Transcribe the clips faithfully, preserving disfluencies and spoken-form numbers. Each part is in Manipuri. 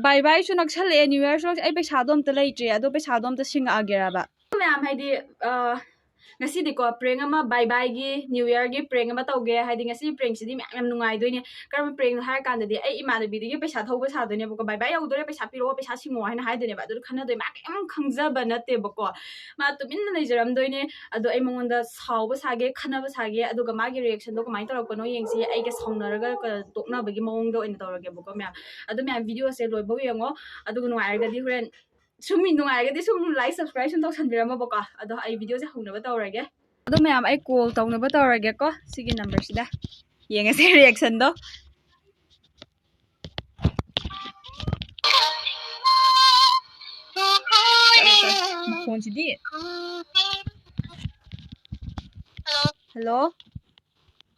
ꯕꯥꯏ ꯕꯥꯏꯁꯨ ꯅꯛꯁꯜꯂꯛꯑꯦ, ꯅ꯭ꯌꯨ ꯌꯔꯁꯨ ꯅꯛꯁ-, ꯑꯩ ꯄꯩꯁꯥꯗꯣ ꯑꯝꯇ ꯂꯩꯇ꯭ꯔꯦ, ꯑꯗꯣ ꯄꯩꯁꯥꯗꯣ ꯑꯝꯇ ꯁꯤꯡꯉꯛꯑꯒꯦꯔꯕ? ꯃꯌꯥꯝ ꯍꯥꯏꯗꯤ, ꯑ, ꯉꯁꯤꯗꯤꯀꯣ prank ꯑꯃ, ꯕꯥꯏ ꯕꯥꯏꯒꯤ ꯅ꯭ꯌꯨ ꯌꯔꯒꯤ prank ꯑꯃ ꯇꯧꯒꯦ꯫ ꯍꯥꯏꯗꯤ ꯉꯁꯤ prankꯁꯤꯗꯤ ꯃꯌꯥꯝ ꯌꯥꯝ ꯅꯨꯡꯉꯥꯏꯗꯣꯏꯅꯦ꯫ ꯀꯔꯝꯕ prankꯅꯣ ꯍꯥꯏꯔ ꯀꯥꯟꯗꯗꯤ ꯑꯩ ꯏꯃꯥꯟꯅꯕꯤꯗꯒꯤ ꯄꯩꯁꯥ ꯊꯧꯕ ꯁꯥꯗꯣꯏꯅꯦꯕꯀꯣ, "ꯕꯥꯏ ꯕꯥꯏ ꯌꯧꯗꯣꯔꯦ, ꯄꯩꯁꯥ ꯄꯤꯔꯛꯑꯣ, ꯄꯩꯁꯥ ꯁꯤꯡꯉꯣ" ꯍꯥꯏꯅ ꯍꯥꯏꯗꯣꯏꯅꯦꯕ꯫ ꯑꯗꯨꯗ ꯈꯟꯅꯗꯣꯏ, ꯃꯥ ꯀꯩꯝ ꯈꯪꯖꯕ ꯅꯠꯇꯦꯕꯀꯣ꯫ ꯃꯥ ꯇꯨꯃꯤꯟꯅ ꯂꯩꯖꯔꯝꯗꯣꯏꯅꯦ꯫ ꯑꯗꯣ ꯑꯩ ꯃꯉꯣꯟꯗ ꯁꯥꯎꯕ ꯁꯥꯒꯦ, ꯈꯟꯅꯕ ꯁꯥꯒꯦ, ꯑꯗꯨꯒ ꯃꯥꯒꯤ reactionꯗꯣ ꯀꯃꯥꯏꯅ ꯇꯧꯔꯛꯄꯅꯣ ꯌꯦꯡꯁꯤ꯫ ꯑꯩꯒ ꯁꯥꯎꯅꯔꯒ ꯀ-, ꯇꯣꯛꯅꯕꯒꯤ ꯃꯑꯣꯡꯗ ꯑꯣꯏꯅ ꯇꯧꯔꯒꯦꯕꯀꯣ ꯃꯌꯥꯝ꯫ ꯑꯗꯣ ꯃꯌꯥꯝ videoꯁꯦ ꯂꯣꯏꯐꯥꯎ ꯌꯦꯡꯉꯣ꯫ ꯑꯗꯨꯒ ꯅꯨꯡꯉꯥꯏꯔꯒꯗꯤ ꯍꯣꯔꯦꯟ ꯁꯨꯝ ꯅꯨꯡꯉꯥꯏꯔꯒꯗꯤ ꯁꯨꯝ like, subscribe ꯁꯨꯝ ꯇꯧꯁꯟꯕꯤꯔꯝꯃꯣꯕꯀꯣ꯫ ꯑꯗꯣ ꯑꯩ videoꯁꯦ ꯍꯧꯅꯕ ꯇꯧꯔꯒꯦ꯫ ꯑꯗꯣ ꯃꯌꯥꯝ ꯑꯩ call ꯇꯧꯅꯕ ꯇꯧꯔꯒꯦꯀꯣ, ꯁꯤꯒꯤ numberꯁꯤꯗ꯫ ꯌꯦꯡꯉꯁꯦ reactionꯗꯣ꯫ ꯃꯈꯣꯟꯁꯤꯗꯤ꯫ Hello꯫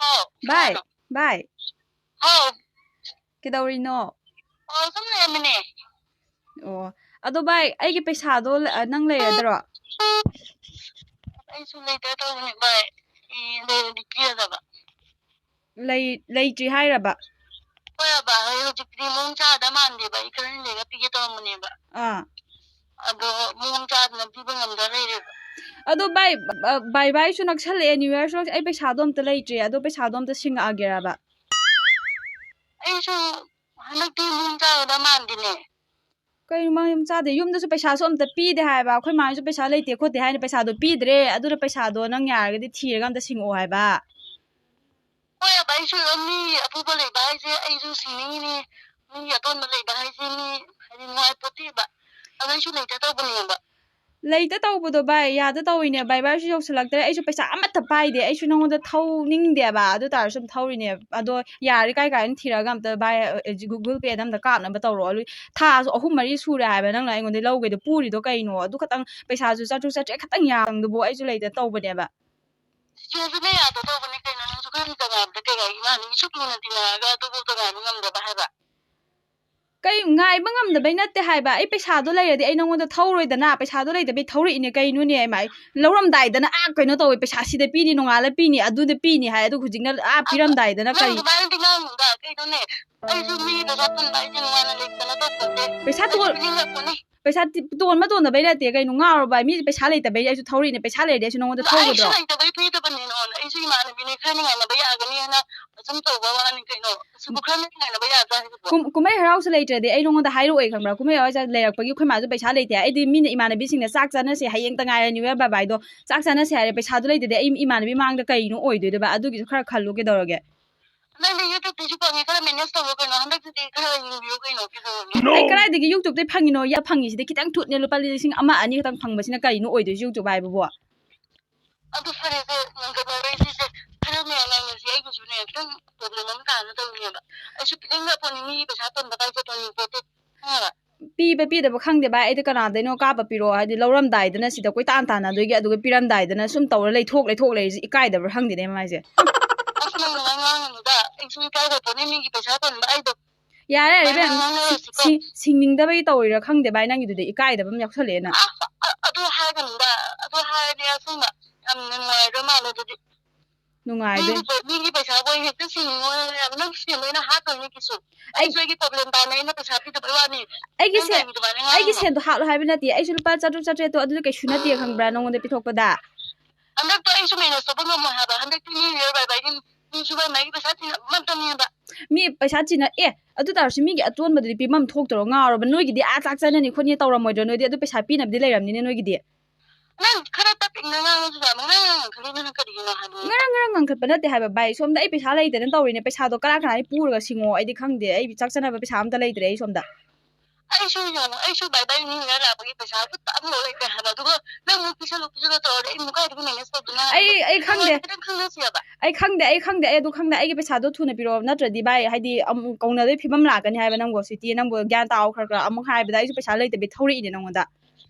ꯍꯥꯎ꯫ ꯚꯥꯏ, ꯀꯅꯥꯅꯣ? ꯚꯥꯏ꯫ ꯍꯥꯎ꯫ ꯀꯩꯗꯧꯔꯤꯅꯣ? ꯑꯣ, ꯁꯨꯝ ꯂꯩꯔꯝꯃꯤꯅꯦ꯫ ꯑꯣ, ꯑꯗꯣ ꯚꯥꯏ, ꯑꯩꯒꯤ ꯄꯩꯁꯥꯗꯣ ꯂ-, ꯅꯪ ꯂꯩꯔꯗ꯭ꯔꯣ? ꯑꯩꯁꯨ ꯂꯩꯇ꯭ꯔꯦ ꯇꯧꯕꯅꯦ ꯚꯥꯏ꯫ ꯑꯦ, ꯂꯩꯔꯗꯤ ꯄꯤꯔꯗꯕ꯫ ꯂꯩ-, ꯂꯩꯇ꯭ꯔꯤ ꯍꯥꯏꯔꯕ? ꯍꯣꯏ ꯕꯥ, ꯑꯩ ꯍꯧꯖꯤꯛꯇꯤ ꯃꯑꯣꯡ ꯆꯥꯗ ꯃꯥꯟꯗꯦꯕ꯫ ꯑꯩ ꯈꯔ ꯂꯩꯔꯒ ꯄꯤꯒꯦ ꯇꯧꯔꯝꯕꯅꯦꯕ꯫ ꯑꯥ꯫ ꯑꯗꯣ ꯃꯑꯣꯡ ꯆꯥꯗꯅ ꯄꯤꯕ ꯉꯝꯗ ꯂꯩꯔꯦꯕ꯫ ꯑꯗꯣ ꯚꯥꯏ, ꯑ, ꯕꯥꯏ ꯕꯥꯏꯁꯨ ꯅꯛꯁꯜꯂꯛꯑꯦ, ꯅ꯭ꯌꯨ ꯌꯔꯁꯨ ꯅꯛꯁ-, ꯑꯩ ꯄꯩꯁꯥꯗꯣ ꯑꯝꯇ ꯂꯩꯇ꯭ꯔꯦ, ꯑꯗꯣ ꯄꯩꯁꯥꯗꯣ ꯑꯝꯇ ꯁꯤꯡꯉꯛꯑꯒꯦꯔꯕ? ꯑꯩꯁꯨ ꯍꯟꯗꯛꯇꯤ ꯃꯑꯣꯡ ꯆꯥꯒꯗ ꯃꯥꯟꯗꯦꯅꯦ꯫ ꯀꯩꯅꯣ ꯃꯥ ꯌꯥꯝ ꯆꯥꯗꯦ? ꯌꯨꯝꯗꯁꯨ ꯄꯩꯁꯥꯁꯨ ꯑꯝꯇ ꯄꯤꯗꯦ ꯍꯥꯏꯕ, ꯑꯩꯈꯣꯏ ꯃꯥꯅꯁꯨ ꯄꯩꯁꯥ ꯂꯩꯇꯦ ꯈꯣꯠꯇꯦ ꯍꯥꯏꯅ ꯄꯩꯁꯥꯗꯣ ꯄꯤꯗ꯭ꯔꯦ, ꯑꯗꯨꯅ ꯄꯩꯁꯥꯗꯣ ꯅꯪ ꯌꯥꯔꯒꯗꯤ ꯊꯤꯔꯒ ꯑꯝꯇ ꯁꯤꯡꯉꯛꯑꯣ ꯍꯥꯏꯕ꯫ ꯍꯣꯏ ꯑꯕ, ꯑꯩꯁꯨ ꯑꯗꯨꯝ ꯃꯤ ꯑꯄꯨꯕ ꯂꯩꯕ ꯍꯥꯏꯁꯦ ꯑꯩꯁꯨ ꯁꯤꯡꯅꯤꯡꯉꯤꯅꯤ, ꯃꯤ ꯑꯇꯣꯟꯕ ꯂꯩꯕ ꯍꯥꯏꯁꯦ ꯃꯤ ꯍꯥꯏꯗꯤ ꯅꯨꯡꯉꯥꯏꯄꯣꯠꯇꯦꯕ, ꯑꯗꯣ ꯑꯩꯁꯨ ꯂꯩꯇ ꯇꯧꯕꯅꯦꯕ꯫ ꯂꯩꯇ ꯇꯧꯕꯗꯣ ꯚꯥꯏ, ꯌꯥꯗ ꯇꯧꯔꯤꯅꯦ ꯚꯥꯏ, ꯚꯥꯏꯁꯨ ꯌꯧꯁꯤꯜꯂꯛꯇ꯭ꯔꯦ, ꯑꯩꯁꯨ ꯄꯩꯁꯥ ꯑꯃꯠꯇ ꯄꯥꯏꯗꯦ, ꯑꯩꯁꯨ ꯅꯉꯣꯟꯗ ꯊꯧꯅꯤꯡꯗꯦꯕ, ꯑꯗꯨ ꯇꯥꯔꯁꯨ ꯑꯗꯨꯝ ꯊꯧꯔꯤꯅꯦ꯫ ꯑꯗꯣ ꯌꯥꯔꯦ ꯀꯥꯏ ꯀꯥꯏꯅ ꯊꯤꯔꯒ ꯑꯝꯇ ꯚꯥꯏ, ꯑꯦ, Google Payꯗ ꯑꯝꯇ ꯀꯥꯞꯅꯕ ꯇꯧꯔꯛꯑꯣ꯫ ꯊꯥꯁꯨ ꯑꯍꯨꯝ ꯃꯔꯤ ꯁꯨꯔꯦ ꯍꯥꯏꯕ ꯅꯪꯅ ꯑꯩꯉꯣꯟꯗ ꯂꯧꯒꯩꯗꯣ ꯄꯨꯔꯤꯗꯣ ꯀꯩꯅꯣ? ꯑꯗꯨ ꯈꯛꯇꯪ ꯄꯩꯁꯥꯁꯨ ꯆꯥꯇ꯭ꯔꯨꯛ ꯆꯥꯇ꯭ꯔꯦꯠ ꯈꯛꯇꯪ ꯌꯥꯕꯗꯨꯕꯨ ꯑꯩꯁꯨ ꯂꯩꯇ ꯇꯧꯕꯅꯦꯕ꯫ ꯆꯤꯆꯦꯁꯨꯅꯦ ꯌꯥꯗ ꯇꯧꯕꯅꯦ ꯀꯩꯅꯣ, ꯅꯪꯁꯨ ꯈꯔ ꯇꯉꯥꯏꯕꯗ ꯀꯩ ꯍꯥꯏ ꯏꯃꯥꯅ ꯏꯁꯨꯛ ꯂꯨꯅ ꯇꯤꯟꯅꯔꯒ ꯑꯗꯨꯕꯨ ꯇꯉꯥꯏꯕ ꯉꯝꯗꯕ ꯍꯥꯏꯕ꯫ ꯀꯩ, ꯉꯥꯏꯕ ꯉꯝꯗꯕꯩ ꯅꯠꯇꯦ ꯍꯥꯏꯕ꯫ ꯑꯩ ꯄꯩꯁꯥꯗꯣ ꯂꯩꯔꯗꯤ ꯑꯩ ꯅꯉꯣꯟꯗ ꯊꯧꯔꯣꯏꯗꯅ, ꯄꯩꯁꯥꯗꯣ ꯂꯩꯇꯕꯩ ꯊꯧꯔꯛꯏꯅꯦ ꯀꯩꯅꯣꯅꯦ꯫ ꯃꯥꯏ ꯂꯧꯔꯝꯗꯥꯏꯗꯅ ꯑꯥ ꯀꯩꯅꯣ ꯇꯧꯋꯦ, "ꯄꯩꯁꯥ ꯁꯤꯗ ꯄꯤꯅꯤ, ꯅꯣꯡꯉꯥꯜꯂ ꯄꯤꯅꯤ, ꯑꯗꯨꯗ ꯄꯤꯅꯤ" ꯍꯥꯏ, ꯑꯗꯨ ꯍꯧꯖꯤꯛꯅ ꯑꯥ ꯄꯤꯔꯝꯗꯥꯏꯗꯅ ꯀꯔꯤ? ꯑꯗꯨꯃꯥꯏꯅꯗꯤ ꯉꯥꯡꯅꯨꯗ, ꯀꯩꯅꯣꯅꯦ? ꯑꯩꯁꯨ ꯃꯤ ꯄꯩꯁꯥ ꯇꯣꯟꯕ ꯍꯥꯏꯁꯦ ꯅꯨꯡꯉꯥꯏꯅ ꯂꯩꯇꯅ ꯇꯧꯄꯣꯠꯇꯦ꯫ ꯄꯩꯁꯥ ꯑꯩꯁꯨ ꯇꯣꯟ-, ꯄꯤꯅꯤꯡꯉꯛꯄꯅꯤ꯫ ꯄꯩꯁꯥ ꯇꯤ-, ꯇꯣꯟꯕ ꯇꯣꯟꯗꯕꯩ ꯅꯠꯇꯦ ꯀꯩꯅꯣ, ꯉꯥꯎꯔꯕ? ꯃꯤ ꯄꯩꯁꯥ ꯂꯩꯇꯕꯩ ꯑꯩꯁꯨ ꯊꯧꯔꯛꯏꯅꯦ, ꯄꯩꯁꯥ ꯂꯩꯔꯗꯤ ꯑꯩꯁꯨ ꯅꯉꯣꯟꯗ ꯑꯩꯁꯨ ꯊꯧꯒꯗ꯭ꯔꯣ? ꯂꯩꯇꯕꯩ ꯄꯤꯗꯕꯅꯦ ꯅꯉꯣꯟꯗ, ꯑꯩꯁꯨ ꯏꯃꯥꯟꯅꯕꯤꯅꯦ, ꯈꯔ ꯅꯨꯡꯉꯥꯏꯅꯕ ꯌꯥꯒꯅꯤ ꯍꯥꯏꯅ ꯑꯁꯨꯝ ꯇꯧꯕ ꯋꯥꯅꯤ ꯀꯩꯅꯣ꯫ ꯑꯁꯤꯕꯨ ꯈꯔ ꯅꯨꯡꯉꯥꯏꯅꯕ ꯌꯥꯗ꯭ꯔꯥ ꯍꯥꯏꯁꯤꯕꯣ? ꯀꯨꯝ-, ꯀꯨꯝꯍꯩ ꯍꯔꯥꯎꯁꯨ ꯂꯩꯇ꯭ꯔꯗꯤ ꯑꯩ ꯅꯉꯣꯟꯗ ꯍꯥꯏꯔꯛꯑꯣꯏ ꯈꯪꯕ꯭ꯔꯥ? ꯀꯨꯝꯍꯩ ꯍꯔꯥꯎꯁꯦ ꯂꯩꯔꯛꯄꯒꯤ ꯑꯩꯈꯣꯏ ꯃꯥꯁꯨ ꯄꯩꯁꯥ ꯂꯩꯇꯦ꯫ ꯑꯩꯗꯤ ꯃꯤꯅ ꯏꯃꯥꯟꯅꯕꯤꯁꯤꯡꯅ ꯆꯥꯛ ꯆꯥꯅꯁꯦ, ꯍꯌꯦꯡꯇ ꯉꯥꯏꯔꯦ New Year bye byeꯗꯣ, ꯆꯥꯛ ꯆꯥꯅꯁꯦ ꯍꯥꯏꯔꯦ, ꯄꯩꯁꯥꯗꯣ ꯂꯩꯇꯗꯤ ꯑꯩ ꯏꯃꯥꯟꯅꯕꯤ ꯃꯥꯡꯗ ꯀꯩꯅꯣ ꯑꯣꯏꯗꯣꯏꯗꯕ? ꯑꯗꯨꯒꯤꯁꯨ ꯈꯔ ꯈꯜꯂꯨ ꯀꯩꯗꯧꯔꯒꯦ? ꯅꯪꯗꯤ YouTubeꯇꯩꯁꯨ ꯐꯪꯉꯦ, ꯈꯔ manage ꯇꯧꯔꯣ ꯀꯩꯅꯣ, ꯍꯟꯗꯛꯇꯗꯤ ꯈꯔ ꯌꯦꯡꯕꯤꯌꯨ ꯀꯩꯅꯣ, ꯀꯩꯗꯧꯔꯒꯦ? ꯑꯩ ꯀꯗꯥꯏꯗꯒꯤ YouTubeꯇꯩ ꯐꯪꯉꯤꯅꯣ? ꯌꯥ, ꯐꯪꯉꯤꯁꯤꯗꯤ ꯈꯤꯇꯪ ꯊꯨꯠꯅꯦ, ꯂꯨꯄꯥ ꯂꯤꯁꯤꯡ ꯑꯃ ꯑꯅꯤ ꯈꯛꯇꯪ ꯐꯪꯕꯁꯤꯅ ꯀꯔꯤꯅꯣ ꯑꯣꯏꯗꯣꯏꯁꯦ YouTube ꯍꯥꯏꯕꯕꯨ? ꯑꯗꯨ ꯐꯔꯦꯁꯦ, ꯉꯥꯡꯒꯗꯧꯔꯦ ꯁꯤꯁꯦ, ꯈꯔ ꯃꯌꯥꯝ ꯉꯥꯡꯅꯁꯤ꯫ ꯑꯩꯒꯤꯁꯨꯅꯦ ꯈꯤꯇꯪ problem ꯑꯃ ꯇꯥꯅ ꯇꯧꯔꯤꯅꯦꯕ꯫ ꯑꯩꯁꯨ ꯄꯤꯅꯤꯡꯉꯛꯄꯅꯤ, ꯃꯤ ꯄꯩꯁꯥ ꯇꯣꯟꯕ ꯀꯥꯏꯁꯦ ꯇꯣꯟꯅꯤꯡꯄꯣꯠꯇꯦ, ꯈꯪꯉꯕ? ꯄꯤꯕ ꯄꯤꯗꯕ ꯈꯪꯗꯦ ꯚꯥꯏ, ꯑꯩꯗꯤ ꯀꯅꯥꯗꯩꯅꯣ ꯀꯥꯞꯄ ꯄꯤꯔꯛꯑꯣ ꯍꯥꯏꯗꯤ, ꯂꯧꯔꯝꯗꯥꯏꯗꯅ ꯁꯤꯗ ꯀꯣꯏꯇꯥꯟ ꯇꯥꯟꯅꯗꯣꯏꯒꯤ, ꯑꯗꯨꯒ ꯄꯤꯔꯝꯗꯥꯏꯗꯅ ꯁꯨꯝ ꯇꯧꯔ ꯂꯩꯊꯣꯛ ꯂꯩꯊꯣꯛ ꯂꯩꯔꯤꯁꯦ ꯏꯀꯥꯏꯗꯕ꯭ꯔꯥ ꯈꯪꯗꯦꯅꯦ ꯃꯥꯏꯁꯦ꯫ ꯑꯁ, ꯅꯪ ꯑꯗꯨꯃꯥꯏꯅ ꯉꯥꯡꯒꯅꯨꯗ, ꯑꯩꯁꯨ ꯏꯀꯥꯏꯕ ꯄꯣꯠꯅꯤ ꯃꯤꯒꯤ ꯄꯩꯁꯥ ꯇꯣꯟꯕ ꯑꯩꯗꯣ꯫ ꯌꯥꯔꯦ, ꯌꯥꯔꯦ, ꯑꯗꯨꯃꯥꯏꯅ ꯏꯕꯦꯝ, ꯉꯥꯡꯅꯔꯁꯤꯀꯣ꯫ ꯁꯤ-, ꯁꯤꯡꯅꯤꯡꯗꯕꯒꯤ ꯇꯧꯔꯤꯔꯥ ꯈꯪꯗꯦ ꯚꯥꯏ, ꯅꯪꯒꯤꯗꯨꯗꯤ ꯏꯀꯥꯏꯗꯕ ꯑꯃ ꯌꯥꯎꯁꯜꯂꯛꯑꯦ ꯅꯪ꯫ ꯑꯁ, ꯑ-, ꯑꯗꯨ ꯍꯥꯏꯒꯅꯨꯗ, ꯑꯗꯨ ꯍꯥꯏꯔꯗꯤ ꯑꯁꯦꯡꯕ ꯌꯥꯝ ꯅꯨꯡꯉꯥꯏꯔꯣꯏ ꯃꯥꯜꯂꯦ ꯑꯗꯨꯗꯤ꯫ ꯅꯨꯡꯉꯥꯏꯗꯣꯏ꯫ ꯃꯤꯒꯤ ꯄꯣ-, ꯃꯤꯒꯤ ꯄꯩꯁꯥꯕꯨ ꯑꯩ ꯍꯦꯛꯇ ꯁꯤꯡꯉꯣ, ꯌꯥꯝ ꯅꯪ ꯁꯦꯟꯗꯣ ꯑꯩꯅ ꯍꯥꯠꯇꯣꯏꯅꯤ ꯀꯩꯁꯨ꯫ ꯑꯩ ꯑꯩꯁꯨ ꯑꯩꯒꯤ problem ꯇꯥꯅ ꯑꯩꯅ ꯄꯩꯁꯥ ꯄꯤꯗꯕꯩ ꯋꯥꯅꯤ꯫ ꯑꯩꯒꯤ ꯅꯪ ꯁꯦ-, ꯀꯩꯒꯤ ꯑꯗꯨꯃꯥꯏꯅ ꯑꯩꯒꯤ ꯉꯥꯡꯉꯤꯅꯣ? ꯁꯦꯟꯗꯣ ꯍꯥꯠꯂꯣ ꯍꯥꯏꯕ ꯅꯠꯇꯦ, ꯑꯩꯁꯨ ꯂꯨꯄꯥ ꯆꯥꯇ꯭ꯔꯨꯛ ꯆꯥꯇ꯭ꯔꯦꯠꯇꯣ ꯑꯗꯨꯗꯤ ꯀꯩꯁꯨ ꯅꯠꯇꯦ ꯈꯪꯕ꯭ꯔꯥ ꯅꯉꯣꯟꯗ ꯄꯤꯊꯣꯛꯄꯗ? ꯍꯟꯗꯛꯇꯣ ꯑꯩꯁꯨ manage ꯇꯧꯕ ꯉꯝꯃꯣꯏ ꯍꯥꯏꯕ, ꯍꯟꯗꯛꯇꯤ ꯃꯤ ꯌꯧꯔꯣꯏ ꯍꯥꯏꯕ, ꯑꯩꯒꯤ ꯃꯤꯁꯨ ꯃꯥꯏ ꯃꯥꯏꯒꯤ ꯄꯩꯁꯥ ꯊꯤꯅꯕ ꯉꯥꯛꯇꯅꯤ ꯍꯥꯏꯕ꯫ ꯃꯤ ꯄꯩꯁꯥ ꯆꯤꯟꯅ-, ꯑꯦ, ꯑꯗꯨ ꯇꯥꯔꯁꯨ ꯃꯤꯒꯤ ꯑꯇꯣꯟꯕꯗꯨꯗꯤ ꯄꯤꯐꯝ ꯊꯣꯛꯇ꯭ꯔꯣ? ꯉꯥꯎꯔꯕ? ꯅꯣꯏꯒꯤꯗꯤ ꯑꯥ ꯆꯥꯛ ꯆꯥꯅꯅꯤ ꯈꯣꯠꯅꯤ ꯇꯧꯔꯝꯃꯣꯏꯗ꯭ꯔꯣ? ꯅꯣꯏꯗꯤ ꯑꯗꯨ ꯄꯩꯁꯥ ꯄꯤꯅꯕꯗꯤ ꯂꯩꯔꯝꯅꯤꯅꯦ ꯅꯣꯏꯒꯤꯗꯤ꯫ ꯅꯪ ꯈꯔ ꯇꯞꯄꯤꯛꯅ ꯉꯥꯡꯉꯁꯨ ꯌꯥꯕ, ꯉꯥꯡ ꯉꯥꯡ ꯉꯥꯡꯈꯠꯂꯤꯗꯨꯅ ꯀꯔꯤꯒꯤꯅꯣ ꯍꯥꯏꯕꯅꯤꯗ꯫ ꯉꯔꯥꯡ ꯉꯔꯥꯡ ꯉꯥꯡꯈꯠꯄ ꯅꯠꯇꯦ ꯍꯥꯏꯕ ꯚꯥꯏ, ꯁꯣꯝꯗ ꯑꯩ ꯄꯩꯁꯥ ꯂꯩꯇꯗꯅ ꯇꯧꯔꯤꯅꯦ, ꯄꯩꯁꯥꯗꯣ ꯀꯔꯥꯏ ꯀꯔꯥꯏ ꯄꯨꯔꯒ ꯁꯤꯡꯉꯣ? ꯑꯩꯗꯤ ꯈꯪꯗꯦ, ꯑꯩ ꯆꯥꯛ ꯆꯥꯅꯕ ꯄꯩꯁꯥ ꯑꯝꯇ ꯂꯩꯇ꯭ꯔꯦ ꯑꯩ ꯁꯣꯝꯗ꯫ ꯑꯩꯁꯨ ꯌꯦꯡꯉꯣ, ꯑꯩꯁꯨ ꯚꯥꯏ ꯚꯥꯏ ꯃꯤ ꯃꯌꯥꯝ ꯂꯥꯛꯄꯒꯤ ꯄꯩꯁꯥ ꯑꯃꯇ ꯑꯃꯐꯥꯎ ꯂꯩꯇꯦ ꯍꯥꯏꯕ, ꯑꯗꯨꯒ ꯅꯪ ꯑꯃꯨꯛ ꯄꯤꯁꯜꯂꯨ ꯄꯤꯁꯜꯂꯨ ꯇꯧꯔꯗꯤ ꯑꯩ ꯑꯃꯨꯛ ꯀꯥꯏꯗꯒꯤ manage ꯇꯧꯗꯣꯏꯅꯣ ꯍꯥꯏꯕ? ꯑꯩ, ꯑꯩ ꯈꯪꯗꯦ꯫ ꯅꯪ ꯈꯤꯇꯪ ꯈꯪꯅꯁꯤ ꯍꯥꯏꯕ꯫ ꯑꯩ ꯈꯪꯗꯦ, ꯑꯩ ꯈꯪꯗꯦ, ꯑꯩ ꯑꯗꯨ ꯈꯪꯗꯦ, ꯑꯩꯒꯤ ꯄꯩꯁꯥꯗꯣ ꯊꯨꯅ ꯄꯤꯔꯛꯑꯣ, ꯅꯠꯇ꯭ꯔꯗꯤ ꯚꯥꯏ, ꯍꯥꯏꯗꯤ ꯑꯃꯨꯛ ꯀꯧꯅꯗꯣꯏ ꯐꯤꯕꯝ ꯂꯥꯛꯀꯅꯤ ꯍꯥꯏꯕ ꯅꯪꯕꯨ, ꯁ꯭ꯋꯤꯇꯤ, ꯅꯪꯕꯨ ꯒ꯭ꯌꯥꯟ ꯇꯥꯎ ꯈꯔ ꯈꯔ, ꯑꯃꯨꯛ ꯍꯥꯏꯕꯗ ꯑꯩꯁꯨ ꯄꯩꯁꯥ ꯂꯩꯇꯕꯩ ꯊꯧꯔꯛꯏꯅꯦ ꯅꯪꯉꯣꯟꯗ꯫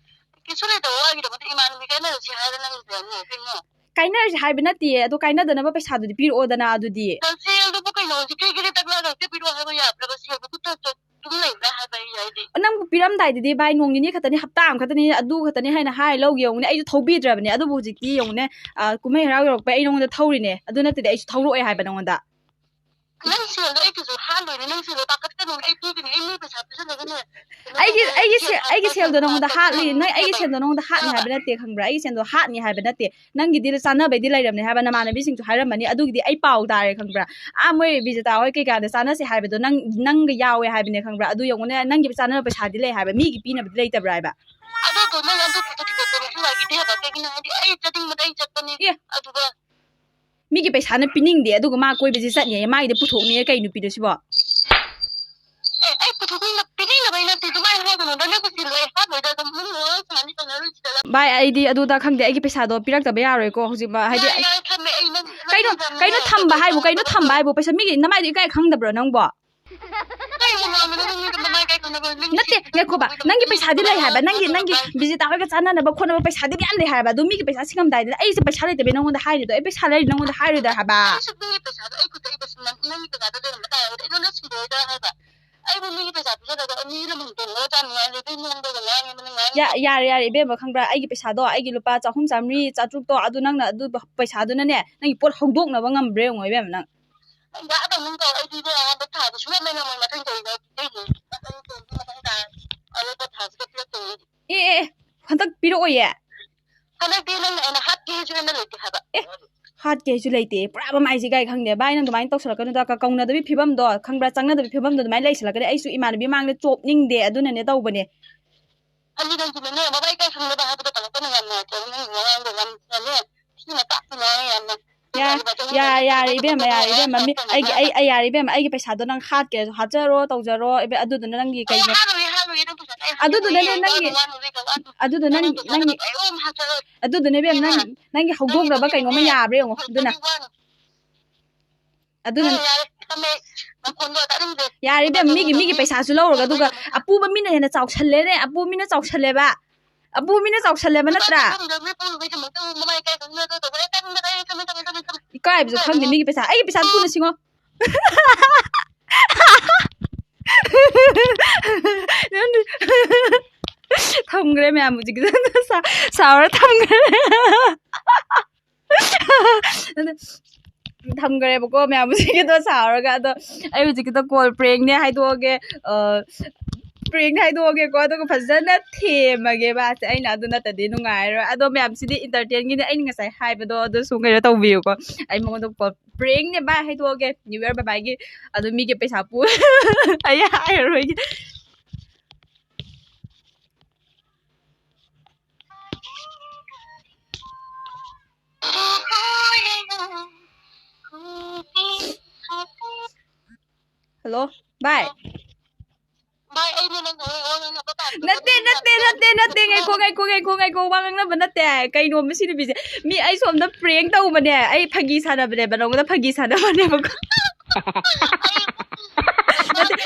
ꯀꯩꯁꯨ ꯂꯩꯇꯕ ꯋꯥꯒꯤꯗꯃꯛꯇ ꯏꯃꯥꯟꯅꯕꯤ ꯀꯥꯏꯅꯔꯁꯤ ꯍꯥꯏꯔ ꯅꯪ ꯂꯩꯔꯝꯃꯦ ꯀꯩꯅꯣ? ꯀꯥꯏꯅꯔꯁꯤ ꯍꯥꯏꯕ ꯅꯠꯇꯦ, ꯑꯗꯣ ꯀꯥꯏꯅꯗꯅꯕ ꯄꯩꯁꯥꯗꯨꯗꯤ ꯄꯤꯔꯛꯑꯣꯗꯅ ꯑꯗꯨꯗꯤ꯫ ꯅꯪ ꯁꯦꯜꯗꯨꯕꯨ ꯀꯩꯅꯣ, ꯍꯧꯖꯤꯛ ꯀꯩꯒꯤ ꯇꯛꯂꯛꯑꯒ ꯍꯦꯛꯇ ꯄꯤꯔꯛꯑꯣ ꯍꯥꯏꯕ ꯌꯥꯕ꯭ꯔꯕ? ꯁꯦꯜꯗꯨ ꯈꯨꯠꯇ ꯆꯠ-, ꯑꯗꯨꯝ ꯂꯩꯕ꯭ꯔꯥ ꯍꯥꯏꯕ ꯑꯩ ꯍꯥꯏꯗꯤ꯫ ꯅꯪꯕꯨ ꯄꯤꯔꯝꯗꯥꯏꯗꯗꯤ ꯚꯥꯏ ꯅꯣꯡ ꯅꯤꯅꯤ ꯈꯛꯇꯅꯤ, ꯍꯞꯇꯥ ꯑꯃ ꯈꯛꯇꯅꯤ, ꯑꯗꯨ ꯈꯛꯇꯅꯤ ꯍꯥꯏꯅ ꯍꯥꯏ ꯂꯧꯒꯦ ꯌꯦꯡꯉꯨꯅꯦ꯫ ꯑꯩꯁꯨ ꯊꯧꯕꯤꯗ꯭ꯔꯕꯅꯦ꯫ ꯑꯗꯨꯕꯨ ꯍꯧꯖꯤꯛꯇꯤ ꯌꯦꯡꯉꯨꯅꯦ, ꯑ, ꯀꯨꯝꯍꯩ ꯍꯔꯥꯎ ꯌꯧꯔꯛꯄꯩ ꯑꯩ ꯅꯉꯣꯟꯗ ꯊꯧꯔꯤꯅꯦ꯫ ꯑꯗꯨ ꯅꯠꯇꯗꯤ ꯑꯩꯁꯨ ꯊꯧꯔꯛꯑꯣꯏ ꯍꯥꯏꯕ ꯅꯉꯣꯟꯗ꯫ ꯅꯪ ꯁꯦꯜꯗꯣ ꯑꯩꯒꯤꯁꯨ ꯍꯥꯠꯂꯣꯏꯅꯦ꯫ ꯅꯪ ꯁꯦꯜꯗꯣ ꯇꯥꯈꯠꯀꯅꯨ꯫ ꯑꯩ ꯄꯤꯒꯅꯤ꯫ ꯑꯩ ꯃꯤ ꯄꯩꯁꯥ ꯄꯤꯁꯜꯂꯒꯅꯦ꯫ ꯑꯩꯒꯤ, ꯑꯩꯒꯤ ꯁꯦ-, ꯑꯩꯒꯤ ꯁꯦꯜꯗꯣ ꯅꯉꯣꯟꯗ ꯍꯥꯠꯂꯤ, ꯅꯪ ꯑꯩꯒꯤ ꯁꯦꯜꯗꯣ ꯅꯉꯣꯟꯗ ꯍꯥꯠꯅꯤ ꯍꯥꯏꯕ ꯅꯠꯇꯦ, ꯈꯪꯕ꯭ꯔꯥ? ꯑꯩꯒꯤ ꯁꯦꯜꯗꯣ ꯍꯥꯠꯅꯤ ꯍꯥꯏꯕ ꯅꯠꯇꯦ꯫ ꯅꯪꯒꯤꯗꯤ ꯆꯥꯅꯕꯩꯗꯤ ꯂꯩꯔꯝꯅꯦ ꯍꯥꯏꯕ, ꯅꯃꯥꯟꯅꯕꯤꯁꯤꯡꯁꯨ ꯍꯥꯏꯔꯝꯃꯅꯤ꯫ ꯑꯗꯨꯒꯤꯗꯤ ꯑꯩ ꯄꯥꯎ ꯇꯥꯔꯦ, ꯈꯪꯕ꯭ꯔꯥ? ꯑꯥ, ꯃꯣꯏ ꯕꯤꯖꯦꯇꯥ ꯍꯣꯏ ꯀꯩꯀꯥꯗ ꯆꯥꯅꯁꯦ ꯍꯥꯏꯕꯗꯣ ꯅꯪ, ꯅꯪꯒ ꯌꯥꯎꯋꯦ ꯍꯥꯏꯕꯅꯦ, ꯈꯪꯕ꯭ꯔꯥ? ꯑꯗꯨ ꯌꯦꯡꯉꯨꯅꯦ, ꯅꯪꯒꯤ ꯆꯥꯅꯕ ꯄꯩꯁꯥꯗꯤ ꯂꯩ ꯍꯥꯏꯕ, ꯃꯤꯒꯤ ꯄꯤꯅꯕꯗꯤ ꯂꯩꯇꯕ꯭ꯔꯥ ꯍꯥꯏꯕ? ꯑꯗꯨꯗꯣ ꯅꯪ ꯑꯗꯨ ꯄꯣꯠꯇꯣ ꯊꯤꯗꯣꯛꯄ ꯅꯨꯡꯉꯥꯏꯈꯤꯗꯦ ꯍꯥꯏꯕ꯫ ꯀꯩꯒꯤꯅꯣ ꯍꯥꯏꯗꯤ ꯑꯩ ꯆꯠꯅꯤꯡꯕꯗ ꯑꯩ ꯆꯠꯄꯅꯤ꯫ ꯑꯦ꯫ ꯑꯗꯨꯒ ꯃꯤꯒꯤ ꯄꯩꯁꯥꯅ ꯄꯤꯅꯤꯡꯗꯦ, ꯑꯗꯨꯒ ꯃꯥ ꯀꯣꯏꯕꯁꯦ ꯆꯠꯅꯤ, ꯃꯥꯒꯤꯗꯤ ꯄꯨꯊꯣꯛꯅꯤꯌꯦ꯫ ꯀꯩ ꯅꯨꯄꯤꯅꯣ ꯁꯤꯕꯣ? ꯑꯦ, ꯑꯩ ꯄꯨꯊꯣꯛꯅꯤꯡꯗ-, ꯄꯤꯅꯤꯡꯗꯕꯩ ꯅꯠꯇꯦ, ꯑꯗꯨꯃꯥꯏꯅ ꯍꯥꯏꯒꯅꯨꯗ, ꯅꯪ ꯀꯨꯁꯤ ꯂꯣꯏ ꯍꯥꯠꯂꯣꯏꯗ, ꯑꯗꯨꯝ ꯅꯪ ꯂꯣꯏ ꯁꯥꯅꯤ ꯇꯧꯅꯔꯣꯏꯁꯤꯗ꯫ ꯚꯥꯏ, ꯑꯩꯗꯤ ꯑꯗꯨꯗ ꯈꯪꯗꯦ, ꯑꯩꯒꯤ ꯄꯩꯁꯥꯗꯣ ꯄꯤꯔꯛꯇꯕ ꯌꯥꯔꯣꯏꯀꯣ ꯍꯧꯖꯤꯛꯃꯛ, ꯍꯥꯏꯗꯤ ꯌꯥꯔꯦ, ꯑꯩ ꯌꯥꯔꯦ, ꯊꯝꯃꯦ, ꯑꯩ ꯅꯪ, ꯅꯪ ꯀꯩꯅꯣ, ꯊꯝꯃꯦ, ꯀꯩꯅꯣ ꯅꯪ ꯊꯝꯕ ꯍꯥꯏꯕꯨ, ꯊꯝꯃꯦ, ꯀꯩꯅꯣ ꯅꯪ ꯊꯝꯕ ꯊꯝꯃꯦ꯫ ꯍꯥꯏꯕꯨ? ꯄꯩꯁꯥ ꯃꯤꯒꯤ ꯅꯃꯥꯏꯗꯨ ꯏꯀꯥꯏ ꯈꯪꯗꯕ꯭ꯔꯣ ꯅꯪꯕꯣ? ꯀꯩꯅꯣ ꯉꯥꯡꯉꯤꯗꯣ? ꯅꯪ ꯃꯤꯗ ꯃꯃꯥꯏ ꯀꯥꯏ ꯈꯪꯅꯕ? ꯅꯪ ꯅꯠꯇꯦ, ꯁꯤ-, ꯉꯥꯏꯈꯣꯕ, ꯅꯪꯒꯤ ꯄꯩꯁꯥꯗꯤ ꯂꯩ ꯍꯥꯏꯕ, ꯅꯪꯒꯤ, ꯅꯪꯒꯤ ꯕꯤꯖꯦꯇꯥ ꯍꯣꯏꯒ ꯆꯥꯟꯅꯅꯕ ꯈꯣꯠꯅꯕ ꯄꯩꯁꯥꯗꯤ ꯃꯌꯥꯝ ꯂꯩ ꯍꯥꯏꯕ, ꯑꯗꯨ ꯃꯤꯒꯤ ꯄꯩꯁꯥ ꯁꯤꯡꯉꯝꯗꯥꯏꯗ ꯑꯩꯁꯦ ꯄꯩꯁꯥ ꯂꯩꯇꯕꯩ ꯅꯪꯉꯣꯟꯗ ꯍꯥꯏꯔꯤꯗꯣ, ꯑꯩ ꯄꯩꯁꯥ ꯂꯩꯔꯤ ꯅꯪꯉꯣꯟꯗ ꯍꯥꯏꯔꯣꯏꯗ꯭ꯔꯥ ꯍꯥꯏꯕ? ꯑꯩꯁꯨ ꯃꯤꯒꯤ ꯄꯩꯁꯥꯗꯣ ꯑꯩ ꯈꯨꯠꯇ ꯑꯩ ꯄꯩꯁꯥ ꯅꯪ-, ꯅꯪꯒꯤ ꯀꯀꯥꯗ ꯂꯩꯔꯝꯕ ꯇꯥꯔꯒꯗꯤ ꯑꯩꯉꯣꯟꯗ ꯁꯤꯟꯗꯣꯛꯑꯣꯏꯗ꯭ꯔꯥ ꯍꯥꯏꯕ? ꯑꯩꯕꯨ ꯃꯤꯒꯤ ꯄꯩꯁꯥ ꯄꯤꯖꯔꯒ ꯃꯤ ꯂꯝ ꯍꯨꯟꯗꯣꯛꯅꯕ ꯆꯥꯅꯤꯡꯉꯥꯏ ꯂꯩꯕꯩ ꯃꯑꯣꯡꯗꯒ ꯉꯥꯡꯉꯦ, ꯅꯪ ꯉꯥꯡꯉꯦ꯫ ꯌꯥ-, ꯌꯥꯔꯦ, ꯌꯥꯔꯦ, ꯏꯕꯦꯝꯃ, ꯈꯪꯕ꯭ꯔꯥ? ꯑꯩꯒꯤ ꯄꯩꯁꯥꯗꯣ, ꯑꯩꯒꯤ ꯂꯨꯄꯥ ꯆꯍꯨꯝ, ꯆꯥꯝꯃꯔꯤ, ꯆꯥꯇ꯭ꯔꯨꯛꯇꯣ, ꯑꯗꯨ ꯅꯪꯅ ꯑꯗꯨ ꯄꯩꯁꯥꯗꯨꯅꯅꯦ, ꯅꯪꯒꯤ ꯄꯣꯠ ꯍꯧꯗꯣꯛꯅꯕ ꯉꯝꯕ꯭ꯔꯥ ꯌꯦꯡꯉꯣ, ꯏꯕꯦꯝꯃ, ꯅꯪ꯫ ꯌꯥꯗꯕꯅꯤꯀꯣ, ꯑꯩꯗꯤ ꯏꯕꯦꯝꯃ, ꯍꯟꯗꯛ ꯊꯥꯗꯤ ꯁꯨꯡꯂꯦꯞ ꯂꯦꯞ ꯉꯝꯃꯣꯏ, ꯃꯊꯪ ꯆꯍꯤꯗ ꯄꯤꯗꯣꯏꯅꯦ꯫ ꯃꯊꯪ ꯆꯍꯤꯒꯤ ꯃꯊꯪ ꯊꯥ ꯑꯔꯣꯏꯕ ꯊꯥꯁꯤꯗ ꯄꯤꯔꯛꯇꯣꯏꯅꯦ꯫ ꯑꯦ, ꯑꯦ, ꯑꯦ, ꯍꯟꯗꯛ ꯄꯤꯔꯛꯑꯣꯏꯌꯦ? ꯍꯟꯗꯛꯇꯤ ꯅꯪꯅ ꯑꯩꯅ ꯍꯥꯠꯀꯦꯁꯨ ꯍꯦꯟꯅ ꯂꯩꯇꯦ ꯍꯥꯏꯕ꯫ ꯑꯦ, ꯍꯥꯠꯀꯦꯁꯨ ꯂꯩꯇꯦ꯫ ꯄꯨꯔꯥ ꯃꯃꯥꯏꯁꯦ ꯀꯥꯏ ꯈꯪꯗꯦ꯫ ꯚꯥꯏ, ꯅꯪ ꯑꯗꯨꯃꯥꯏꯅ ꯇꯧꯁꯜꯂꯛꯀꯅꯨꯗ꯫ ꯀ-, ꯀꯧꯅꯗꯕꯤ ꯐꯤꯕꯝꯗꯣ, ꯈꯪꯕ꯭ꯔꯥ? ꯆꯪꯅꯗꯕꯤ ꯐꯤꯕꯝꯗꯣ ꯑꯗꯨꯃꯥꯏꯅ ꯂꯩꯁꯜꯂꯛꯀꯅꯤ꯫ ꯑꯩꯁꯨ ꯏꯃꯥꯟꯅꯕꯤ ꯃꯥꯡꯗ ꯆꯣꯞꯅꯤꯡꯗꯦ, ꯑꯗꯨꯅꯅꯦ ꯇꯧꯕꯅꯦ꯫ ꯑꯗꯨ ꯅꯪꯁꯨꯅꯦ, ꯃꯃꯥꯏ ꯀꯥꯏ ꯈꯪꯗꯕ ꯍꯥꯏꯕꯗꯣ ꯇꯧꯔꯛꯀꯅꯨ, ꯌꯥꯝ ꯅꯨꯡꯉꯥꯏꯇꯦ꯫ ꯅꯪ ꯋꯥꯉꯥꯡꯗꯣ ꯌꯥꯝꯅꯅꯦ, ꯊꯤꯅ ꯇꯥꯛꯇꯅ ꯌꯥꯝꯅ꯫ ꯌꯥ-, ꯌꯥ-, ꯌꯥꯔꯦ, ꯏꯕꯦꯝꯃ, ꯌꯥꯔꯦ, ꯏꯕꯦꯝꯃ, ꯃꯤ, ꯑꯩꯒꯤ, ꯑꯩ, ꯑꯩ, ꯌꯥꯔꯦ, ꯏꯕꯦꯝꯃ, ꯑꯩꯒꯤ ꯄꯩꯁꯥꯗꯣ ꯅꯪ ꯍꯥꯠꯀꯦꯔꯁꯨ ꯍꯥꯠꯆꯔꯣ, ꯇꯧꯖꯔꯣ, ꯏꯕꯦ-, ꯑꯗꯨꯗꯨꯅ ꯅꯪꯒꯤ ꯑꯩ ꯀꯩꯅꯣ? ꯍꯥꯠꯂꯣꯏꯌꯦ, ꯍꯥꯠꯂꯣꯏꯌꯦ, ꯅꯪ ꯄꯩꯁꯥꯗꯣ ꯑꯩ ꯑꯗꯨꯗꯨꯅꯅꯦ ꯍꯥꯠꯂꯣꯏꯌꯦ, ꯅꯪꯒꯤ, ꯋꯥꯅꯨ, ꯋꯥꯅꯨ, ꯋꯥꯅꯨ꯫ ꯑꯗꯨꯗꯨ ꯅꯪ, ꯅꯪꯒꯤ ꯄꯩꯁꯥꯗꯣ ꯅꯪꯒꯤ, ꯀꯩꯗꯧ ꯍꯥꯠꯆꯔꯣꯏ꯫ ꯑꯗꯨꯗꯨꯅ, ꯏꯕꯦꯝꯃ, ꯅꯪ, ꯅꯪꯒꯤ ꯍꯧꯗꯣꯛꯅꯕ ꯀꯩꯅꯣꯝꯃ ꯌꯥꯕ꯭ꯔꯥ ꯌꯦꯡꯉꯣ, ꯑꯗꯨꯅ꯫ ꯋꯥꯅꯨ꯫ ꯑꯗꯨꯅ ꯌꯥꯔꯦ, ꯌꯥꯔꯦ, ꯊꯝꯃꯦ꯫ ꯅꯈꯣꯟꯗꯣ ꯇꯥꯅꯤꯡꯗ꯭ꯔꯦ꯫ ꯌꯥꯔꯦ ꯏꯕꯦꯝ, ꯃꯤꯒꯤ, ꯃꯤꯒꯤ ꯄꯩꯁꯥꯁꯨ ꯂꯧꯔꯒ, ꯑꯗꯨꯒ ꯑꯄꯨꯕ ꯃꯤꯅ ꯍꯦꯟꯅ ꯆꯥꯎꯁꯜꯂꯦꯅꯦ, ꯑꯄꯨꯕ ꯃꯤꯅ ꯆꯥꯎꯁꯜꯂꯦꯕ꯫ ꯑꯄꯨꯕ ꯃꯤꯅ ꯆꯥꯎꯁꯜꯂꯦꯕ ꯅꯠꯇ꯭ꯔꯥ? ꯈꯪꯗꯕꯅꯦ, ꯄꯨꯔꯨꯕꯩꯗꯃꯛꯇ ꯃꯃꯥꯏ ꯀꯥꯏ ꯈꯪꯗꯅ ꯇꯧꯕ꯫ ꯑꯦ, ꯇꯥꯅꯤꯡꯗꯦ, ꯇꯥꯅꯤꯡꯗꯦ, ꯊꯝꯃꯦ, ꯊꯝꯃꯦ, ꯊꯝꯃꯦ, ꯊꯝꯃꯦ꯫ ꯏꯀꯥꯏꯕꯁꯨ ꯈꯪꯗꯦ, ꯃꯤꯒꯤ ꯄꯩꯁꯥ꯫ ꯑꯩꯒꯤ ꯄꯩꯁꯥ ꯊꯨꯅ ꯁꯤꯡꯉꯣ꯫ ꯊꯝꯈ꯭ꯔꯦ ꯃꯌꯥꯝ ꯍꯧꯖꯤꯛꯀꯤꯗ꯫ ꯁꯥꯎꯔ ꯊꯝꯈ꯭ꯔꯦ꯫ ꯊꯝꯈ꯭ꯔꯦꯕꯀꯣ ꯃꯌꯥꯝ ꯍꯧꯖꯤꯛꯀꯤꯗꯣ ꯁꯥꯎꯔꯒ꯫ ꯑꯗꯣ ꯑꯩ ꯍꯧꯖꯤꯛꯀꯤꯗꯣ ꯀꯣꯜ ꯄ꯭ꯔꯦꯡꯅꯦ ꯍꯥꯏꯗꯣꯛꯑꯒꯦ꯫ ꯄ꯭ꯔꯦꯡꯅꯦ ꯍꯥꯏꯗꯣꯛꯑꯒꯦꯀꯣ, ꯑꯗꯨꯒ ꯐꯖꯅ ꯊꯦꯝꯃꯒꯦ ꯃꯥꯁꯦ꯫ ꯑꯩꯅ ꯑꯗꯨ ꯅꯠꯇꯗꯤ ꯅꯨꯡꯉꯥꯏꯔꯣꯏ꯫ ꯑꯗꯣ ꯃꯌꯥꯝꯁꯤꯗꯤ ꯏꯟꯇꯔꯇꯦꯟꯒꯤꯅꯦ, ꯑꯩꯅ ꯉꯁꯥꯏ ꯍꯥꯏꯕꯗꯣ ꯑꯗꯨꯁꯨ ꯀꯩꯅꯣ ꯇꯧꯕꯤꯌꯨꯀꯣ꯫ ꯑꯩ ꯃꯉꯣꯟꯗ ꯄ꯭ꯔꯦꯡꯅꯦ ꯚꯥꯏ ꯍꯥꯏꯗꯣꯛꯑꯒꯦ, ꯅ꯭ꯌꯨ ꯏꯌꯔ ꯕꯥꯏ ꯕꯥꯏꯒꯤ꯫ ꯑꯗꯨ ꯃꯤꯒꯤ ꯄꯩꯁꯥ ꯄꯨ ꯑꯩ ꯍꯥꯏꯔꯔꯣꯏꯒꯦ꯫ ꯍꯜꯂꯣ ꯚꯥꯏ꯫ ꯅꯠꯇꯦ, ꯅꯠꯇꯦ, ꯅꯠꯇꯦ, ꯅꯠꯇꯦ, ꯉꯥꯏꯈꯣ, ꯉꯥꯏꯈꯣ, ꯉꯥꯏꯈꯣ, ꯉꯥꯏꯈꯣ, ꯋꯥ ꯉꯥꯡꯅꯕ ꯅꯠꯇꯦ꯫ ꯀꯩꯅꯣ ꯃꯁꯤ ꯅꯨꯄꯤꯁꯦ? ꯃꯤ ꯑꯩ ꯁꯣꯝꯗ ꯄ꯭ꯔꯦꯡ ꯇꯧꯕꯅꯦ, ꯑꯩ ꯐꯥꯒꯤ ꯁꯥꯟꯅꯕꯅꯦꯕ, ꯅꯉꯣꯟꯗ ꯐꯥꯒꯤ ꯁꯥꯟꯅꯕꯅꯦꯕꯀꯣ꯫ ꯅꯠꯇꯦ,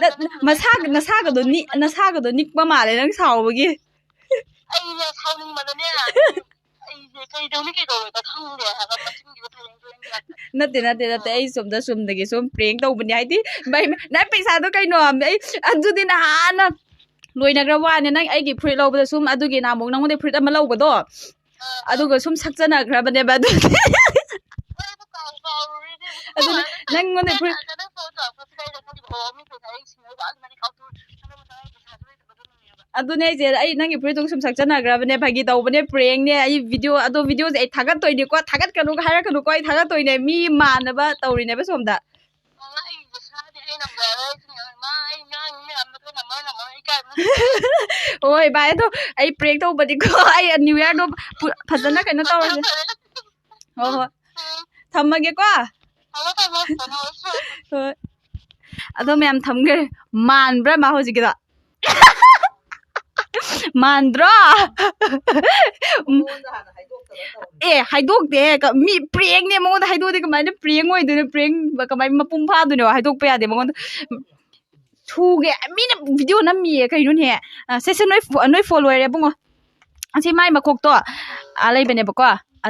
ꯅꯠ-, ꯃꯁꯥꯒ-, ꯅꯁꯥꯒꯗꯣ ꯅꯤ-, ꯅꯁꯥꯒꯗꯣ ꯅꯤꯛꯄ ꯃꯥꯜꯂꯦ ꯅꯪ ꯁꯥꯎꯕꯒꯤ꯫ ꯑꯩꯅꯦ ꯁꯥꯎꯅꯤꯡꯕꯗꯅꯦ꯫ ꯑꯩꯁꯦ ꯀꯩꯗꯧꯅꯤ ꯀꯩꯗꯧꯔꯣꯏꯗ ꯈꯪꯗꯦ ꯍꯥꯏꯕ ꯃꯆꯤꯟꯒꯤꯕ ꯊꯣꯏꯗꯣꯛ ꯊꯣꯏꯗꯣꯛ ꯅꯠꯇꯦ, ꯅꯠꯇꯦ, ꯅꯠꯇꯦ, ꯑꯩ ꯁꯣꯝꯗ ꯆꯨꯝꯗꯒꯤ ꯁꯨꯝ ꯄ꯭ꯔꯦꯡ ꯇꯧꯕꯅꯦ ꯍꯥꯏꯗꯤ꯫ ꯚꯥꯏ, ꯅꯪ ꯄꯩꯁꯥꯗꯣ ꯀꯩꯅꯣ? ꯑꯩ ꯑꯗꯨꯗꯤ ꯅꯍꯥꯟꯅ ꯂꯣꯏꯅꯈ꯭ꯔ ꯋꯥꯅꯦ꯫ ꯅꯪ ꯑꯩꯒꯤ ꯐꯨꯔꯤꯠ ꯂꯧꯕꯗ ꯁꯨꯝ, ꯑꯗꯨꯒꯤ ꯅꯍꯥꯟꯃꯨꯛ ꯅꯉꯣꯟꯗꯩ ꯐꯨꯔꯤꯠ ꯑꯃ ꯂꯧꯕꯗꯣ, ꯑꯗꯨꯒ ꯁꯨꯝ ꯁꯛꯆꯅꯈ꯭ꯔꯕꯅꯦꯕ ꯑꯗꯨꯗꯤ꯫ ꯑꯗꯨꯅ ꯅꯪꯉꯣꯟꯗꯩ ꯐꯨꯔꯤꯠ, ꯑꯗꯨꯅꯦ ꯑꯩꯁꯦ, ꯑꯩ ꯅꯪꯒꯤ ꯐꯨꯔꯤꯠꯇꯨ ꯁꯨꯝ ꯁꯛꯆꯅꯈ꯭ꯔꯕꯅꯦ, ꯐꯥꯒꯤ ꯇꯧꯕꯅꯦ, ꯄ꯭ꯔꯦꯡꯅꯦ꯫ ꯑꯩ ꯚꯤꯗꯤꯑꯣ, ꯑꯗꯣ ꯚꯤꯗꯤꯑꯣꯁꯦ ꯑꯩ ꯊꯥꯒꯠꯇꯣꯏꯅꯤꯀꯣ, ꯊꯥꯒꯠꯀꯅꯨꯒ ꯍꯥꯏꯔꯛꯀꯅꯨꯀꯣ, ꯑꯩ ꯊꯥꯒꯠꯇꯣꯏꯅꯦ꯫ ꯃꯤ ꯃꯥꯟꯅꯕ ꯇꯧꯔꯤꯅꯦꯕ ꯁꯣꯝꯗ꯫ ꯍꯣꯏ ꯚꯥꯏ, ꯑꯗꯣ ꯑꯩ ꯄ꯭ꯔꯦꯡ ꯇꯧꯕꯅꯤꯀꯣ꯫ ꯑꯩ ꯅ꯭ꯌꯨ ꯏꯌꯥꯔꯗꯣ ꯄꯨ-, ꯐꯖꯅ ꯀꯩꯅꯣ ꯇꯧꯔꯁꯦ꯫ ꯍꯣꯏ, ꯍꯣꯏ, ꯊꯝꯃꯒꯦꯀꯣ꯫ ꯍꯣꯏ, ꯑꯗꯣ ꯃꯌꯥꯝ ꯊꯝꯈ꯭ꯔꯦ꯫ ꯃꯥꯟꯕ꯭ꯔꯥ ꯃꯥ ꯍꯧꯖꯤꯛꯀꯤꯗꯣ? ꯃꯥꯟꯗ꯭ꯔꯣ? ꯑꯦ, ꯍꯥꯏꯗꯣꯛꯇꯦ꯫ ꯀ-, ꯃꯤ ꯄ꯭ꯔꯦꯡꯅꯦ, ꯃꯉꯣꯟꯗ ꯍꯥꯏꯗꯣꯛꯑꯗꯤ ꯀꯃꯥꯏꯅ ꯄ꯭ꯔꯦꯡ ꯑꯣꯏꯗꯣꯏꯅꯣ? ꯄ꯭ꯔꯦꯡ ꯀꯃꯥꯏꯅ ꯃꯄꯨꯡ ꯐꯥꯗꯣꯏꯅꯣ? ꯍꯥꯏꯗꯣꯛꯄ ꯌꯥꯗꯦ ꯃꯉꯣꯟꯗ꯫ ꯊꯨꯒꯦ, ꯃꯤꯅ ꯚꯤꯗꯤꯑꯣ ꯅꯝꯃꯤꯌꯦ ꯀꯩꯅꯣꯅꯦ꯫ ꯑ, ꯁꯦ, ꯁꯦ, ꯅꯣꯏ ꯐꯣ-, ꯅꯣꯏ ꯐꯣꯟ ꯂꯣꯏꯔꯦ ꯏꯕꯨꯡꯉꯣ꯫ ꯑꯁꯤ ꯃꯥꯏ ꯃꯈꯣꯛꯇꯣ, ꯑ, ꯂꯩꯕꯅꯦꯕꯀꯣ꯫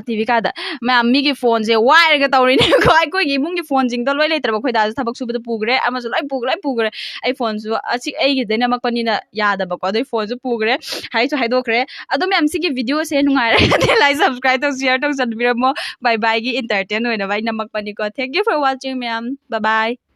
ꯇꯤ ꯚꯤ ꯀꯥꯗ꯫ ꯃꯌꯥꯝ, ꯃꯤꯒꯤ ꯐꯣꯟꯁꯦ ꯋꯥꯏꯔꯒ ꯇꯧꯔꯤꯅꯦꯀꯣ꯫ ꯑꯩꯈꯣꯏꯒꯤ ꯏꯃꯨꯡꯒꯤ ꯐꯣꯟꯁꯤꯡꯗꯣ ꯂꯣꯏ ꯂꯩꯇ꯭ꯔꯕ, ꯑꯩꯈꯣꯏ ꯗꯥꯁꯨ ꯊꯕꯛ ꯁꯨꯕꯗ ꯄꯨꯈ꯭ꯔꯦ, ꯑꯃꯁꯨ ꯂꯣꯏ ꯄꯨꯈ꯭ꯔꯦ, ꯂꯣꯏ ꯄꯨꯈ꯭ꯔꯦ꯫ ꯑꯩ ꯐꯣꯟꯁꯨ ꯑꯁꯤ ꯑꯩꯒꯤꯗꯩ ꯅꯝꯃꯛꯄꯅꯤꯅ ꯌꯥꯗꯕꯀꯣ, ꯑꯗꯨꯏ ꯐꯣꯟꯁꯨ ꯄꯨꯈ꯭ꯔꯦ, ꯍꯥꯏꯁꯨ ꯍꯥꯏꯗꯣꯛꯈ꯭ꯔꯦ꯫ ꯑꯗꯣ ꯃꯌꯥꯝ, ꯁꯤꯒꯤ ꯚꯤꯗꯤꯑꯣꯁꯦ ꯅꯨꯡꯉꯥꯏꯔꯒꯗꯤ like, subscribe ꯇꯧ, share ꯇꯧꯁꯟꯕꯤꯔꯝꯃꯣ꯫ Bye bye ꯒꯤ entertain ꯑꯣꯏꯅꯕ ꯑꯩ ꯅꯝꯃꯛꯄꯅꯤꯀꯣ꯫ Thank you for watching ꯃꯌꯥꯝ, bye bye꯫